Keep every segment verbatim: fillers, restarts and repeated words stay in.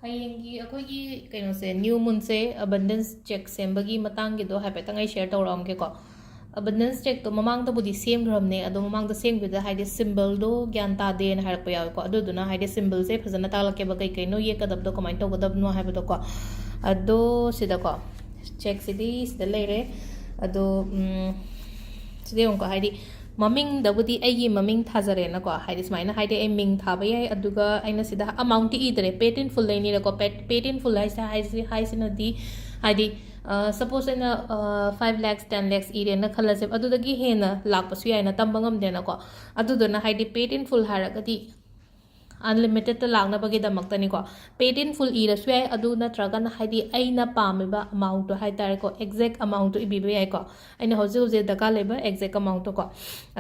ꯍꯌꯦꯡꯒꯤ ꯑꯩꯈꯣꯏꯒꯤ ꯀꯩꯅꯣꯁꯦ, ꯅ꯭ꯌꯨ ꯃꯨꯟꯁꯦ, ꯑꯕꯟꯗꯦꯟꯁ ꯆꯦꯛ ꯁꯦꯝꯕꯒꯤ ꯃꯇꯥꯡꯒꯤꯗꯣ ꯍꯥꯏꯐꯦꯠꯇꯪ ꯑꯩ ꯁꯤꯌꯔ ꯇꯧꯔꯛꯑꯝꯒꯦꯀꯣ꯫ ꯑꯕꯟꯗꯦꯟꯁ ꯆꯦꯛꯇꯣ ꯃꯃꯥꯡꯗꯕꯨꯗꯤ ꯁꯦꯝꯈ꯭ꯔꯕꯅꯦ, ꯑꯗꯣ ꯃꯃꯥꯡꯗ ꯁꯦꯝꯈꯤꯕꯗ ꯍꯥꯏꯗꯤ ꯁꯤꯝꯕꯜꯗꯣ ꯒ꯭ꯌꯥꯟ ꯇꯥꯗꯦꯅ ꯍꯥꯏꯔꯛꯄ ꯌꯥꯎꯋꯦꯀꯣ꯫ ꯑꯗꯨꯗꯨꯅ ꯍꯥꯏꯗꯤ ꯁꯤꯝꯕꯜꯁꯦ ꯐꯖꯅ ꯇꯥꯛꯂꯛꯀꯦꯕ, ꯀꯩ ꯀꯩꯅꯣ ꯌꯦꯛꯀꯗꯕꯗꯣ, ꯀꯃꯥꯏꯅ ꯇꯧꯒꯗꯕꯅꯣ ꯍꯥꯏꯕꯗꯣꯀꯣ꯫ ꯑꯗꯣ ꯁꯤꯗꯀꯣ, ꯆꯦꯛꯁꯤꯗꯤ ꯁꯤꯗ ꯂꯩꯔꯦ꯫ ꯑꯗꯣ ꯎꯝ, ꯁꯤꯗ ꯌꯦꯡꯉꯨꯀꯣ, ꯍꯥꯏꯗꯤ ꯃꯃꯤꯡꯗꯕꯨꯗꯤ ꯑꯩꯒꯤ ꯃꯃꯤꯡ ꯊꯥꯖꯔꯦꯅꯀꯣ, ꯍꯥꯏꯗꯤ ꯁꯨꯃꯥꯏꯅ ꯍꯥꯏꯗꯤ ꯑꯩ ꯃꯤꯡ ꯊꯥꯕ ꯌꯥꯏ꯫ ꯑꯗꯨꯒ ꯑꯩꯅ ꯁꯤꯗ ꯑꯃꯥꯎꯟꯠꯇꯤ ꯏꯗ꯭ꯔꯦ, paid in full ꯂꯩꯅꯤꯔꯦꯀꯣ꯫ Paid, paid in full ꯍꯥꯏꯁꯦ, ꯍꯥꯏꯁꯤ, ꯍꯥꯏꯁꯤꯅꯗꯤ ꯍꯥꯏꯗꯤ, ꯁꯄꯣꯁ ꯑꯩꯅ five lakhs, ten lakhs ꯏꯔꯦꯅ ꯈꯜꯂꯁꯦꯕ, ꯑꯗꯨꯗꯒꯤ ꯍꯦꯟꯅ ꯂꯥꯛꯄꯁꯨ ꯌꯥꯏꯅ ꯇꯝꯕ ꯉꯝꯗꯦꯅꯀꯣ꯫ ꯑꯗꯨꯗꯨꯅ ꯍꯥꯏꯗꯤ paid in full ꯍꯥꯏꯔꯒꯗꯤ ꯑꯟꯂꯤꯃꯤꯇꯦꯠꯇ ꯂꯥꯛꯅꯕꯒꯤꯗꯃꯛꯇꯅꯤꯀꯣ꯫ Paid in full ꯏꯔꯁꯨ ꯌꯥꯏ, ꯑꯗꯨ ꯅꯠꯇ꯭ꯔꯒꯅ ꯍꯥꯏꯗꯤ ꯑꯩꯅ ꯄꯥꯝꯃꯤꯕ ꯑꯃꯥꯎꯟꯠꯇꯣ ꯍꯥꯏꯇꯥꯔꯦꯀꯣ, ꯑꯦꯛꯖꯦꯛ ꯑꯃꯥꯎꯟꯠꯇꯣ ꯏꯕꯤꯕ ꯌꯥꯏꯀꯣ꯫ ꯑꯩꯅ ꯍꯧꯖꯤꯛ ꯍꯧꯖꯤꯛ ꯗꯔꯀꯥꯔ ꯂꯩꯕ ꯑꯦꯛꯖꯦꯛ ꯑꯃꯥꯎꯟꯠꯇꯣꯀꯣ꯫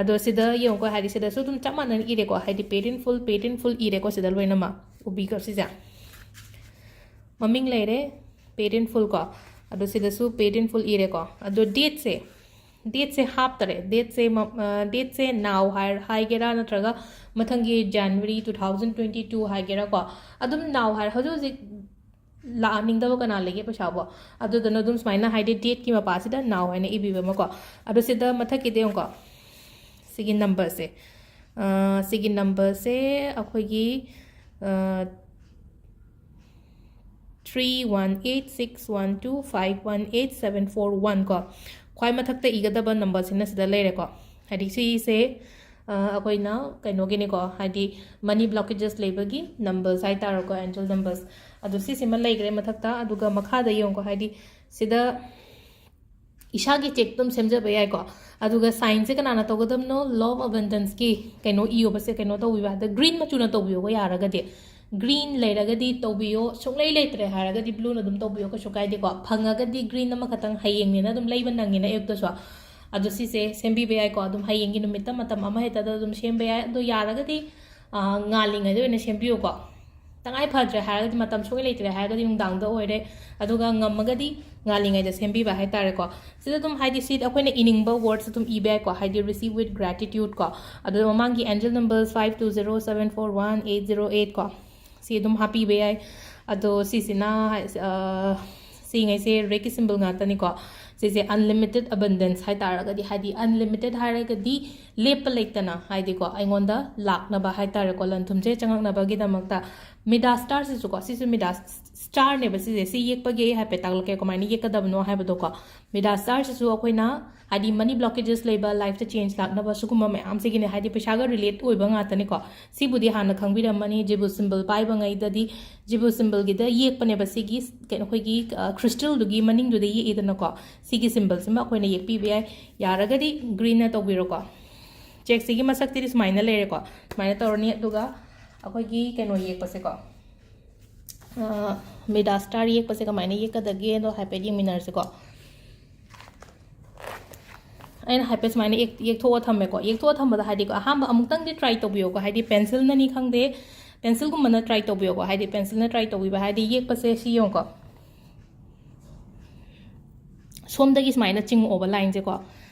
ꯑꯗꯣ ꯁꯤꯗ ꯌꯦꯡꯉꯨꯀꯣ, ꯍꯥꯏꯗꯤ ꯁꯤꯗꯁꯨ ꯑꯗꯨꯝ ꯆꯞ ꯃꯥꯟꯅꯅ ꯏꯔꯦꯀꯣ, ꯍꯥꯏꯗꯤ paid in full, paid in full ꯏꯔꯦꯀꯣ ꯁꯤꯗ ꯂꯣꯏꯅꯃꯛ꯫ ꯎꯕꯤꯀꯣ ꯁꯤꯁꯦ꯫ ꯃꯃꯤꯡ ꯂꯩꯔꯦ, paid in full ꯀꯣ꯫ ꯑꯗꯣ ꯁꯤꯗꯁꯨ paid in full ꯏꯔꯦꯀꯣ꯫ ꯑꯗꯣ ꯗꯦꯠꯁꯦ, ꯗꯦꯠꯁꯦ ꯍꯥꯞꯇꯔꯦ꯫ ꯗꯦꯠꯁꯦ ꯃ-, ꯑ, ꯗꯦꯠꯁꯦ now ꯍꯥꯏ-, ꯍꯥꯏꯒꯦꯔꯥ ꯅꯠꯇ꯭ꯔꯒ ꯃꯊꯪꯒꯤ January two thousand twenty two ꯍꯥꯏꯒꯦꯔꯥꯀꯣ꯫ ꯑꯗꯨꯝ now ꯍꯥꯏꯔ, ꯍꯧꯖꯤꯛ ꯍꯧꯖꯤꯛ ꯂꯥꯛꯍꯟꯅꯤꯡꯗꯕ ꯀꯅꯥ ꯂꯩꯒꯦ ꯄꯩꯁꯥꯕꯣ? ꯑꯗꯨꯗꯨꯅ ꯑꯗꯨꯝ ꯁꯨꯃꯥꯏꯅ ꯍꯥꯏꯗꯤ ꯗꯦꯠꯀꯤ ꯃꯄꯥꯁꯤꯗ now ꯍꯥꯏꯅ ꯏꯕꯤꯕ ꯑꯃꯀꯣ꯫ ꯑꯗꯣ ꯁꯤꯗ ꯃꯊꯛꯀꯤꯗ ꯌꯦꯡꯉꯨꯀꯣ꯫ ꯁꯤꯒꯤ ꯅꯝꯕꯔꯁꯦ, ꯑ, ꯁꯤꯒꯤ ꯅꯝꯕꯔꯁꯦ ꯑꯩꯈꯣꯏꯒꯤ, ꯑ, three one eight six one two five one eight seven four one ꯀꯣ꯫ ꯈ꯭ꯋꯥꯏ ꯃꯊꯛꯇ ꯏꯒꯗꯕ ꯅꯝꯕꯔꯁꯤꯅ ꯁꯤꯗ ꯂꯩꯔꯦꯀꯣ꯫ ꯍꯥꯏꯗꯤ ꯁꯤꯁꯦ, ꯑ, ꯑꯩꯈꯣꯏꯅ ꯀꯩꯅꯣꯒꯤꯅꯤꯀꯣ, ꯍꯥꯏꯗꯤ money blockages ꯂꯩꯕꯒꯤ ꯅꯝꯕꯔꯁ ꯍꯥꯏꯇꯥꯔꯦꯀꯣ, angel numbers꯫ ꯑꯗꯣ ꯁꯤꯁꯤꯃ ꯂꯩꯈ꯭ꯔꯦ ꯃꯊꯛꯇ꯫ ꯑꯗꯨꯒ ꯃꯈꯥꯗ ꯌꯦꯡꯉꯨꯀꯣ, ꯍꯥꯏꯗꯤ ꯁꯤꯗ ꯏꯁꯥꯒꯤ ꯆꯦꯛ ꯑꯗꯨꯝ ꯁꯦꯝꯖꯕ ꯌꯥꯏꯀꯣ꯫ ꯑꯗꯨꯒ ꯁꯥꯏꯟꯁꯦ ꯀꯅꯥꯅ ꯇꯧꯒꯗꯕꯅꯣ? Law of abundanceꯀꯤ ꯀꯩꯅꯣ ꯏꯌꯣꯕꯁꯦ, ꯀꯩꯅꯣ ꯇꯧꯕꯤꯕ, ꯍꯥꯏꯗꯤ ꯒ꯭ꯔꯤꯟ ꯃꯆꯨꯅ ꯇꯧꯕꯤꯌꯣꯀꯣ ꯌꯥꯔꯒꯗꯤ꯫ ꯒ꯭ꯔꯤꯟ ꯂꯩꯔꯒꯗꯤ ꯇꯧꯕꯤꯌꯣ, ꯁꯨꯡꯂꯩ ꯂꯩꯇ꯭ꯔꯦ ꯍꯥꯏꯔꯒꯗꯤ ꯕ꯭ꯂꯨꯅ ꯑꯗꯨꯝ ꯇꯧꯕꯤꯌꯣ, ꯀꯩꯁꯨ ꯀꯥꯏꯗꯦꯀꯣ꯫ ꯐꯪꯉꯒꯗꯤ ꯒ꯭ꯔꯤꯟ ꯑꯃꯈꯛꯇꯪ ꯍꯌꯦꯡꯅꯦꯅ ꯑꯗꯨꯝ ꯂꯩꯕ ꯅꯪꯉꯦꯅ ꯑꯌꯨꯛꯇꯁꯨ꯫ ꯑꯗꯣ ꯁꯤꯁꯦ ꯁꯦꯝꯕꯤꯕ ꯌꯥꯏꯀꯣ꯫ ꯑꯗꯨꯝ ꯍꯌꯦꯡꯒꯤ ꯅꯨꯃꯤꯠꯇ ꯃꯇꯝ ꯑꯃ ꯍꯦꯛꯇꯗ ꯑꯗꯨꯝ ꯁꯦꯝꯕ ꯌꯥꯏ꯫ ꯑꯗꯣ ꯌꯥꯔꯒꯗꯤ, ꯑ, ꯉꯥꯜꯂꯤꯉꯩꯗ ꯑꯣꯏꯅ ꯁꯦꯝꯕꯤꯌꯨꯀꯣ꯫ ꯇꯉꯥꯏ ꯐꯗ꯭ꯔꯦ ꯍꯥꯏꯔꯒꯗꯤ, ꯃꯇꯝ ꯁꯨꯡꯂꯩ ꯂꯩꯇ꯭ꯔꯦ ꯍꯥꯏꯔꯒꯗꯤ ꯅꯨꯡꯗꯥꯡꯗ ꯑꯣꯏꯔꯦ꯫ ꯑꯗꯨꯒ ꯉꯝꯃꯒꯗꯤ ꯉꯥꯜꯂꯤꯉꯩꯗ ꯁꯦꯝꯕꯤꯕ ꯍꯥꯏꯇꯥꯔꯦꯀꯣ꯫ ꯁꯤꯗ ꯑꯗꯨꯝ ꯍꯥꯏꯗꯤ ꯁꯤ ꯑꯩꯈꯣꯏꯅ ꯏꯅꯤꯡꯕ ꯋꯥꯔꯗꯁ ꯑꯗꯨꯝ ꯏꯕ ꯌꯥꯏꯀꯣ, ꯍꯥꯏꯗꯤ receive with gratitude ꯀꯣ꯫ ꯑꯗꯨꯒ ꯃꯃꯥꯡꯒꯤ angel numbers five two zero seven four one eight zero eight ꯀꯣ, ꯁꯤ ꯑꯗꯨꯝ ꯍꯥꯞꯄꯤꯕ ꯌꯥꯏ꯫ ꯑꯗꯣ ꯁꯤꯁꯤꯅ ꯍꯥꯏ- ꯑ, ꯁꯤꯉꯩꯁꯦ ꯔꯦꯛꯀꯤ ꯁꯤꯝꯕꯜ ꯉꯥꯛꯇꯅꯤꯀꯣ꯫ ꯁꯤꯁꯦ unlimited abundance ꯍꯥꯏ ꯇꯥꯔꯒꯗꯤ, ꯍꯥꯏꯗꯤ unlimited ꯍꯥꯏꯔꯒꯗꯤ ꯂꯦꯞꯄ ꯂꯩꯇꯅ, ꯍꯥꯏꯗꯤꯀꯣ, ꯑꯩꯉꯣꯟꯗ ꯂꯥꯛꯅꯕ ꯍꯥꯏ ꯇꯥꯔꯦꯀꯣ, ꯂꯟ ꯊꯨꯝꯁꯦ ꯆꯪꯉꯛꯅꯕꯒꯤꯗꯃꯛꯇ꯫ ꯃꯤꯗꯥꯁ ꯁ꯭ꯇꯥꯔꯁꯤꯁꯨꯀꯣ, ꯁꯤꯁꯨ ꯃꯤꯗꯥꯁ ꯁ꯭ꯇꯥꯔꯅꯦꯕ꯫ ꯁꯤꯁꯦ, ꯁꯤ ꯌꯦꯛꯄꯒꯤ ꯑꯩ ꯍꯥꯏꯐꯦꯠ ꯇꯥꯛꯂꯛꯀꯦ ꯀꯃꯥꯏꯅ ꯌꯦꯛꯀꯗꯕꯅꯣ ꯍꯥꯏꯕꯗꯣꯀꯣ꯫ ꯃꯤꯗꯥꯁ ꯁ꯭ꯇꯥꯔꯁꯤꯁꯨ ꯑꯩꯈꯣꯏꯅ ꯍꯥꯏꯗꯤ ꯃꯅꯤ ꯕ꯭ꯂꯣꯀꯦꯖꯦꯁ ꯂꯩꯕ, ꯂꯥꯏꯐꯇ ꯆꯦꯟꯖ ꯂꯥꯛꯅꯕ, ꯁꯤꯒꯨꯝꯕ ꯃꯌꯥꯝꯁꯤꯒꯤꯅꯦ, ꯍꯥꯏꯗꯤ ꯄꯩꯁꯥꯒ ꯔꯤꯂꯦꯠ ꯑꯣꯏꯕ ꯉꯥꯛꯇꯅꯤꯀꯣ꯫ ꯁꯤꯕꯨꯗꯤ ꯍꯥꯟꯅ ꯈꯪꯕꯤꯔꯝꯃꯅꯤ, ꯖꯤꯕꯨ ꯁꯤꯝꯕꯜ ꯄꯥꯏꯕꯉꯩꯗꯗꯤ, ꯖꯤꯕꯨ ꯁꯤꯝꯕꯜꯒꯤꯗ ꯌꯦꯛꯄꯅꯦꯕ꯫ ꯁꯤꯒꯤ ꯀꯩꯅꯣ, ꯑꯩꯈꯣꯏꯒꯤ, ꯑ, ꯈ꯭ꯔꯤꯁꯇꯜꯗꯨꯒꯤ ꯃꯅꯤꯡꯗꯨꯗ ꯌꯦꯛꯏꯗꯅꯀꯣ꯫ ꯁꯤꯒꯤ ꯁꯤꯝꯕꯜꯁꯤꯃ ꯑꯩꯈꯣꯏꯅ ꯌꯦꯛꯄꯤꯕ ꯌꯥꯏ꯫ ꯌꯥꯔꯒꯗꯤ ꯒ꯭ꯔꯤꯟꯅ ꯇꯧꯕꯤꯔꯣꯀꯣ꯫ ꯆꯦꯛꯁꯤꯒꯤ ꯃꯁꯛꯇꯨꯗꯤ ꯁꯨꯃꯥꯏꯅ ꯂꯩꯔꯦꯀꯣ꯫ ꯁꯨꯃꯥꯏꯅ ꯇꯧꯔꯅꯤ꯫ ꯑꯗꯨꯒ ꯑꯩꯈꯣꯏꯒꯤ ꯀꯩꯅꯣ ꯌꯦꯛꯄꯁꯦꯀꯣ, ꯑ, ꯃꯤꯗꯥꯁ ꯁ꯭ꯇꯥꯔ ꯌꯦꯛꯄꯁꯦ ꯀꯃꯥꯏꯅ ꯌꯦꯛꯀꯗꯒꯦꯗꯣ ꯍꯥꯏꯐꯦꯠ ꯌꯦꯡꯃꯤꯟꯅꯔꯁꯤꯀꯣ꯫ ꯑꯩꯅ ꯍꯥꯏꯐꯦꯠ ꯁꯨꯃꯥꯏꯅ ꯌꯦꯛ- ꯌꯦꯛꯊꯣꯛꯑ ꯊꯝꯃꯦꯀꯣ꯫ ꯌꯦꯛꯊꯣꯛꯑ ꯊꯝꯕꯗ ꯍꯥꯏꯗꯤꯀꯣ, ꯑꯍꯥꯟꯕ ꯑꯃꯨꯛꯇꯪꯗꯤ ꯇ꯭ꯔꯥꯏ ꯇꯧꯕꯤꯌꯣꯀꯣ꯫ ꯍꯥꯏꯗꯤ ꯄꯦꯟꯁꯤꯜꯅꯅꯤ ꯈꯪꯗꯦ, ꯄꯦꯟꯁꯤꯜꯒꯨꯝꯕꯅ ꯇ꯭ꯔꯥꯏ ꯇꯧꯕꯤꯌꯣꯀꯣ꯫ ꯍꯥꯏꯗꯤ ꯄꯦꯟꯁꯤꯜꯅ ꯇ꯭ꯔꯥꯏ ꯇꯧꯕꯤꯕ ꯍꯥꯏꯗꯤ ꯌꯦꯛꯄꯁꯦ ꯁꯤ ꯌꯦꯡꯉꯨꯀꯣ꯫ ꯁꯣꯝꯗꯒꯤ ꯁꯨꯃꯥꯏꯅ ꯆꯤꯡꯉꯛꯑꯣꯕ ꯂꯥꯏꯟꯁꯦꯀꯣ꯫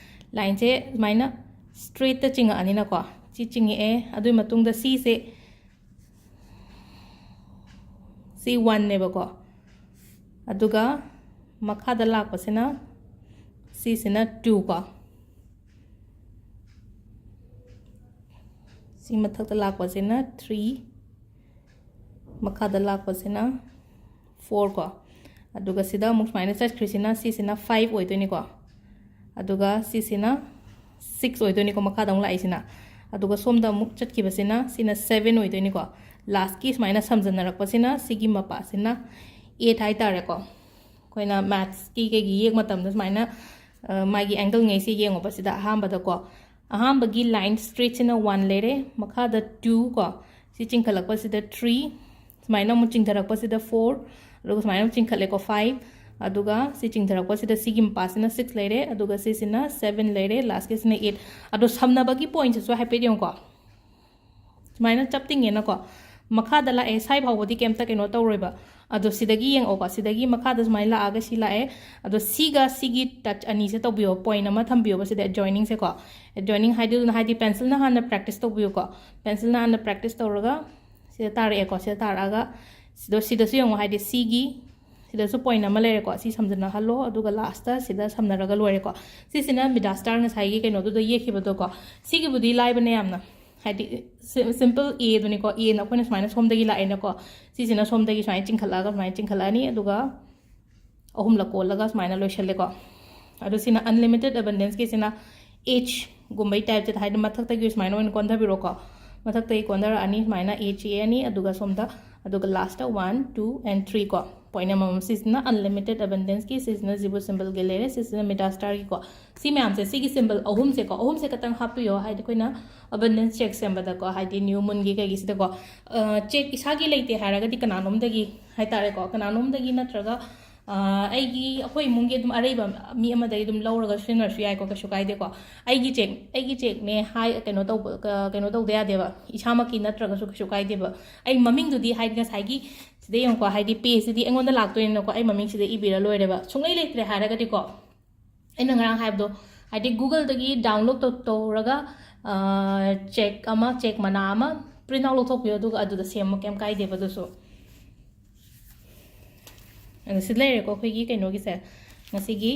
ꯂꯥꯏꯟꯁꯦ ꯁꯨꯃꯥꯏꯅ ꯁ꯭ꯇ꯭ꯔꯦꯠꯇ ꯆꯤꯡꯉꯛꯑꯅꯤꯅꯀꯣ꯫ ꯁꯤ ꯆꯤꯡꯉꯛꯑꯦ꯫ ꯑꯗꯨꯒꯤ ꯃꯇꯨꯡꯗ ꯁꯤꯁꯦ, ꯁꯤ ꯋꯥꯟꯅꯦꯕꯀꯣ꯫ ꯑꯗꯨꯒ ꯃꯈꯥꯗ ꯂꯥꯛꯄꯁꯤꯅ ꯁꯤꯁꯤꯅ ꯇꯨ ꯀꯣ꯫ ꯁꯤ ꯃꯊꯛꯇ ꯂꯥꯛꯄꯁꯤꯅ ꯊ꯭ꯔꯤ, ꯃꯈꯥꯗ ꯂꯥꯛꯄꯁꯤꯅ ꯐꯣꯔ ꯀꯣ꯫ ꯑꯗꯨꯒ ꯁꯤꯗ ꯑꯃꯨꯛ ꯁꯨꯃꯥꯏꯅ ꯆꯠꯈ꯭ꯔꯤꯁꯤꯅ, ꯁꯤꯁꯤꯅ ꯐꯥꯏꯚ ꯑꯣꯏꯗꯣꯏꯅꯤꯀꯣ꯫ ꯑꯗꯨꯒ ꯁꯤꯁꯤꯅ ꯁꯤꯛꯁ ꯑꯣꯏꯗꯣꯏꯅꯤꯀꯣ, ꯃꯈꯥꯗ ꯑꯃꯨꯛ ꯂꯥꯛꯏꯁꯤꯅ꯫ ꯑꯗꯨꯒ ꯁꯣꯝꯗ ꯑꯃꯨꯛ ꯆꯠꯈꯤꯕꯁꯤꯅ, ꯁꯤꯅ ꯁꯚꯦꯟ ꯑꯣꯏꯗꯣꯏꯅꯤꯀꯣ꯫ ꯂꯥꯁꯀꯤ ꯁꯨꯃꯥꯏꯅ ꯁꯝꯖꯟꯅꯔꯛꯄꯁꯤꯅ, ꯁꯤꯒꯤ ꯃꯄꯥꯁꯤꯅ ꯑꯦꯠ ꯍꯥꯏꯇꯥꯔꯦꯀꯣ꯫ ꯑꯩꯈꯣꯏꯅ ꯃꯦꯠꯁꯀꯤ ꯀꯩꯒꯤ ꯌꯦꯛ ꯃꯇꯝꯗ ꯁꯨꯃꯥꯏꯅ, ꯑ, ꯃꯥꯒꯤ ꯑꯦꯡꯒꯜꯉꯩꯁꯦ ꯌꯦꯡꯉꯣꯕ꯫ ꯁꯤꯗ ꯑꯍꯥꯟꯕꯗꯀꯣ, ꯑꯍꯥꯟꯕꯒꯤ ꯂꯥꯏꯟ ꯁ꯭ꯇ꯭ꯔꯦꯠꯁꯤꯅ ꯋꯥꯟ ꯂꯩꯔꯦ, ꯃꯈꯥꯗ ꯇꯨ ꯀꯣ, ꯁꯤ ꯆꯤꯡꯈꯠꯂꯛꯄꯁꯤꯗ ꯊ꯭ꯔꯤ, ꯁꯨꯃꯥꯏꯅ ꯑꯃꯨꯛ ꯆꯤꯡꯊꯔꯛꯄꯁꯤꯗ ꯐꯣꯔ, ꯑꯗꯨꯒ ꯁꯨꯃꯥꯏꯅ ꯑꯃꯨꯛ ꯆꯤꯡꯈꯠꯂꯦꯀꯣ, ꯐꯥꯏꯚ, ꯑꯗꯨꯒ ꯁꯤ ꯆꯤꯡꯊꯔꯛꯄꯁꯤꯗ ꯁꯤꯒꯤ ꯃꯄꯥꯁꯤꯅ ꯁꯤꯛꯁ ꯂꯩꯔꯦ, ꯑꯗꯨꯒ ꯁꯤꯁꯤꯅ ꯁꯚꯦꯟ ꯂꯩꯔꯦ, ꯂꯥꯁꯀꯤꯁꯤꯅ ꯑꯦꯠ꯫ ꯑꯗꯣ ꯁꯝꯅꯕꯒꯤ ꯄꯣꯏꯟꯠꯁꯤꯁꯨ ꯍꯥꯏꯐꯦꯠ ꯌꯦꯡꯉꯨꯀꯣ꯫ ꯁꯨꯃꯥꯏꯅ ꯆꯞ ꯇꯤꯡꯉꯦꯅꯀꯣ, ꯃꯈꯥꯗ ꯂꯥꯛꯑꯦ, ꯁ꯭ꯋꯥꯏ ꯐꯥꯎꯕꯗꯤ ꯀꯩꯝꯇ ꯀꯩꯅꯣ ꯇꯧꯔꯣꯏꯕ꯫ ꯑꯗꯣ ꯁꯤꯗꯒꯤ ꯌꯦꯡꯉꯛꯑꯣꯀꯣ, ꯁꯤꯗꯒꯤ ꯃꯈꯥꯗ ꯁꯨꯃꯥꯏꯅ ꯂꯥꯛꯑꯒ ꯁꯤ ꯂꯥꯛꯑꯦ꯫ ꯑꯗꯣ ꯁꯤꯒ ꯁꯤꯒꯤ ꯇꯆ ꯑꯅꯤꯁꯦ ꯇꯧꯕꯤꯌꯣ, ꯄꯣꯏꯟꯠ ꯑꯃ ꯊꯝꯕꯤꯌꯣꯕ ꯁꯤꯗ, ꯑꯦꯗꯖꯣꯏꯅꯤꯡꯁꯦꯀꯣ꯫ ꯑꯦꯗꯖꯣꯏꯅꯤꯡ ꯍꯥꯏꯗꯨꯅ ꯍꯥꯏꯗꯤ ꯄꯦꯟꯁꯤꯜꯅ ꯍꯥꯟꯅ ꯄ꯭ꯔꯦꯛꯇꯤꯁ ꯇꯧꯕꯤꯌꯨꯀꯣ꯫ ꯄꯦꯟꯁꯤꯜꯅ ꯍꯥꯟꯅ ꯄ꯭ꯔꯦꯛꯇꯤꯁ ꯇꯧꯔꯒ ꯁꯤꯗ ꯇꯥꯔꯛꯑꯦꯀꯣ꯫ ꯁꯤꯗ ꯇꯥꯔꯛꯑꯒ ꯁꯤꯗ ꯁꯤꯗꯁꯨ ꯌꯦꯡꯉꯣ, ꯍꯥꯏꯗꯤ ꯁꯤꯒꯤ ꯁꯤꯗꯁꯨ ꯄꯣꯏꯟ ꯑꯃ ꯂꯩꯔꯦꯀꯣ, ꯁꯤ ꯁꯝꯖꯟꯅꯍꯜꯂꯣ, ꯑꯗꯨꯒ ꯂꯥꯁꯇ ꯁꯤꯗ ꯁꯝꯅꯔꯒ ꯂꯣꯏꯔꯦꯀꯣ꯫ ꯁꯤꯁꯤꯅ ꯃꯤꯗꯥꯁꯇꯥꯔ ꯉꯁꯥꯏꯒꯤ ꯀꯩꯅꯣꯗꯨꯗ ꯌꯦꯛꯈꯤꯕꯗꯣꯀꯣ꯫ ꯁꯤꯒꯤꯕꯨꯗꯤ ꯂꯥꯏꯕꯅꯦ ꯌꯥꯝꯅ, ꯍꯥꯏꯗꯤ ꯁꯤꯝꯄꯜ ꯑꯦꯗꯨꯅꯤꯀꯣ꯫ ꯑꯦꯅ ꯑꯩꯈꯣꯏꯅ ꯁꯨꯃꯥꯏꯅ ꯁꯣꯝꯗꯒꯤ ꯂꯥꯛꯑꯦꯅꯀꯣ, ꯁꯤꯁꯤꯅ ꯁꯣꯝꯗꯒꯤ ꯁꯨꯃꯥꯏꯅ ꯆꯤꯡꯈꯠꯂꯛꯑꯒ ꯁꯨꯃꯥꯏꯅ ꯆꯤꯡꯈꯠꯂꯛꯑꯅꯤ, ꯑꯗꯨꯒ ꯑꯍꯨꯝꯂꯛ ꯀꯣꯜꯂꯒ ꯁꯨꯃꯥꯏꯅ ꯂꯣꯏꯁꯜꯂꯦꯀꯣ꯫ ꯑꯗꯨ ꯁꯤꯅ ꯑꯟꯂꯤꯃꯤꯇꯦꯠ ꯑꯕꯟꯗꯦꯟꯁꯀꯤꯁꯤꯅ ꯑꯦꯆꯒꯨꯝꯕꯩ ꯇꯥꯏꯞꯁꯤꯗ, ꯍꯥꯏꯗꯤ ꯃꯊꯛꯇꯒꯤ ꯁꯨꯃꯥꯏꯅ ꯑꯣꯏꯅ ꯀꯣꯟꯊꯕꯤꯔꯣꯀꯣ꯫ ꯃꯊꯛꯇꯒꯤ ꯀꯣꯟꯊꯔꯛꯑꯅꯤ ꯁꯨꯃꯥꯏꯅ, ꯑꯦꯆ ꯌꯦꯛꯑꯅꯤ, ꯑꯗꯨꯒ ꯁꯣꯝꯗ, ꯑꯗꯨꯒ last one, two and three ꯀꯣ꯫ ꯄꯣꯏꯟ ꯑꯃꯃꯝ꯫ ꯁꯤꯁꯤꯅ ꯑꯟꯂꯤꯃꯤꯇꯦꯠ ꯑꯕꯟꯗꯦꯟꯁꯀꯤ, ꯁꯤꯁꯤꯅ ꯖꯤꯕꯨ ꯁꯤꯝꯕꯜꯒꯤ ꯂꯩꯔꯦ, ꯁꯤꯁꯤꯅ ꯃꯤꯗꯥꯁꯇꯥꯔꯒꯤꯀꯣ꯫ ꯁꯤ ꯃꯌꯥꯝꯁꯦ, ꯁꯤꯒꯤ ꯁꯤꯝꯕꯜ ꯑꯍꯨꯝꯁꯦꯀꯣ, ꯑꯍꯨꯝꯁꯦ ꯈꯛꯇꯪ ꯍꯥꯞꯄꯤꯌꯣ, ꯍꯥꯏꯗꯤ ꯑꯩꯈꯣꯏꯅ ꯑꯕꯟꯗꯦꯟꯁ ꯆꯦꯛ ꯁꯦꯝꯕꯗꯀꯣ, ꯍꯥꯏꯗꯤ ꯅ꯭ꯌꯨ ꯃꯨꯟꯒꯤ ꯀꯩꯒꯤꯁꯤꯗꯀꯣ, ꯆꯦꯛ ꯏꯁꯥꯒꯤ ꯂꯩꯇꯦ ꯍꯥꯏꯔꯒꯗꯤ ꯀꯅꯥꯅꯣꯝꯗꯒꯤ ꯍꯥꯏꯇꯥꯔꯦꯀꯣ, ꯀꯅꯥꯅꯣꯝꯗꯒꯤ ꯅꯠꯇ꯭ꯔꯒ ꯑ, ꯑꯩꯒꯤ, ꯑꯩꯈꯣꯏ ꯏꯃꯨꯡꯒꯤ ꯑꯗꯨꯝ ꯑꯔꯩꯕ ꯃꯤ ꯑꯃꯗꯒꯤ ꯑꯗꯨꯝ ꯂꯧꯔꯒ ꯁꯤꯖꯤꯟꯅꯔꯁꯨ ꯌꯥꯏꯀꯣ, ꯀꯩꯁꯨ ꯀꯥꯏꯗꯦꯀꯣ꯫ ꯑꯩꯒꯤ ꯆꯦꯛ, ꯑꯩꯒꯤ ꯆꯦꯛꯅꯦ ꯍꯥꯏ, ꯀꯩꯅꯣ ꯇꯧꯕ, ꯀ-, ꯀꯩꯅꯣ ꯇꯧꯗ ꯌꯥꯗꯦꯕ, ꯏꯁꯥꯃꯛꯀꯤ ꯅꯠꯇ꯭ꯔꯒꯁꯨ ꯀꯩꯁꯨ ꯀꯥꯏꯗꯦꯕ꯫ ꯑꯩ ꯃꯃꯤꯡꯗꯨꯗꯤ, ꯍꯥꯏꯗꯤ ꯉꯁꯥꯏꯒꯤ ꯁꯤꯗ ꯌꯦꯡꯉꯨꯀꯣ, ꯍꯥꯏꯗꯤ ꯄꯦꯁꯤꯗꯤ ꯑꯩꯉꯣꯟꯗ ꯂꯥꯛꯇꯣꯏꯅꯤꯅꯀꯣ, ꯑꯩ ꯃꯃꯤꯡꯁꯤꯗ ꯏꯕꯤꯔ ꯂꯣꯏꯔꯦꯕ꯫ ꯁꯨꯡꯂꯩ ꯂꯩꯇ꯭ꯔꯦ ꯍꯥꯏꯔꯒꯗꯤꯀꯣ, ꯑꯩꯅ ꯉꯔꯥꯡ ꯍꯥꯏꯕꯗꯣ, ꯍꯥꯏꯗꯤ ꯒꯨꯒꯜꯗꯒꯤ ꯗꯥꯎꯟꯂꯣꯗ ꯇꯧ-, ꯇꯧꯔꯒ, ꯑ, ꯆꯦꯛ ꯑꯃ, ꯆꯦꯛ ꯃꯅꯥ ꯑꯃ ꯄ꯭ꯔꯤꯟ ꯑꯥꯎꯠ ꯂꯧꯊꯣꯛꯄꯤꯌꯣ, ꯑꯗꯨꯒ ꯑꯗꯨꯗ ꯁꯦꯝꯃꯣ, ꯀꯩꯝ ꯀꯥꯏꯗꯦꯕ ꯑꯗꯨꯁꯨ꯫ ꯑꯗꯣ ꯁꯤ ꯂꯩꯔꯦꯀꯣ ꯑꯩꯈꯣꯏꯒꯤ ꯀꯩꯅꯣꯒꯤꯁꯦ, ꯉꯁꯤꯒꯤ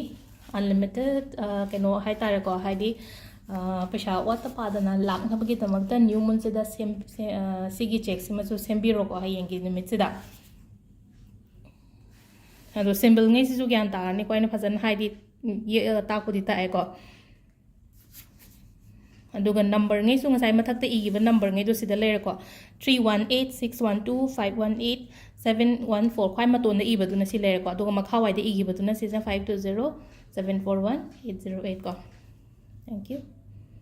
ꯑꯟꯂꯤꯃꯤꯇꯦꯠ, ꯑ, ꯀꯩꯅꯣ ꯍꯥꯏꯇꯥꯔꯦꯀꯣ, ꯍꯥꯏꯗꯤ, ꯑ, ꯄꯩꯁꯥ ꯋꯥꯠꯇ ꯄꯥꯗꯅ ꯂꯥꯛꯅꯕꯒꯤꯗꯃꯛꯇ ꯅ꯭ꯌꯨ ꯃꯨꯟꯁꯤꯗ ꯁꯦꯝ-, ꯁꯦ-, ꯑ, ꯁꯤꯒꯤ ꯆꯦꯛꯁꯤꯃꯁꯨ ꯁꯦꯝꯕꯤꯔꯣꯀꯣ ꯍꯌꯦꯡꯒꯤ ꯅꯨꯃꯤꯠꯁꯤꯗ꯫ ꯑꯗꯣ ꯁꯤꯝꯕꯜꯉꯩꯁꯤꯁꯨ ꯒ꯭ꯌꯥꯟ ꯇꯥꯔꯅꯤꯀꯣ, ꯑꯩꯅ ꯐꯖꯅ ꯍꯥꯏꯗꯤ ꯌꯦꯛꯑꯒ ꯇꯥꯛꯄꯨꯗꯤ ꯇꯥꯛꯑꯦꯀꯣ꯫ ꯑꯗꯨꯒ ꯅꯝꯕꯔꯉꯩꯁꯨ ꯉꯁꯥꯏ ꯃꯊꯛꯇ ꯏꯈꯤꯕ ꯅꯝꯕꯔꯉꯩꯗꯣ ꯁꯤꯗ ꯂꯩꯔꯦꯀꯣ, three one eight six one two five one eight seven one four, ꯈ꯭ꯋꯥꯏ ꯃꯇꯣꯟꯗ ꯏꯕꯗꯨꯅ ꯁꯤ ꯂꯩꯔꯦꯀꯣ, ꯑꯗꯨꯒ ꯃꯈꯥꯋꯥꯏꯗ ꯏꯈꯤꯕꯗꯨꯅ ꯁꯤꯁꯤꯅ five two zero seven four one eight zero eight ꯀꯣ꯫ Thank you꯫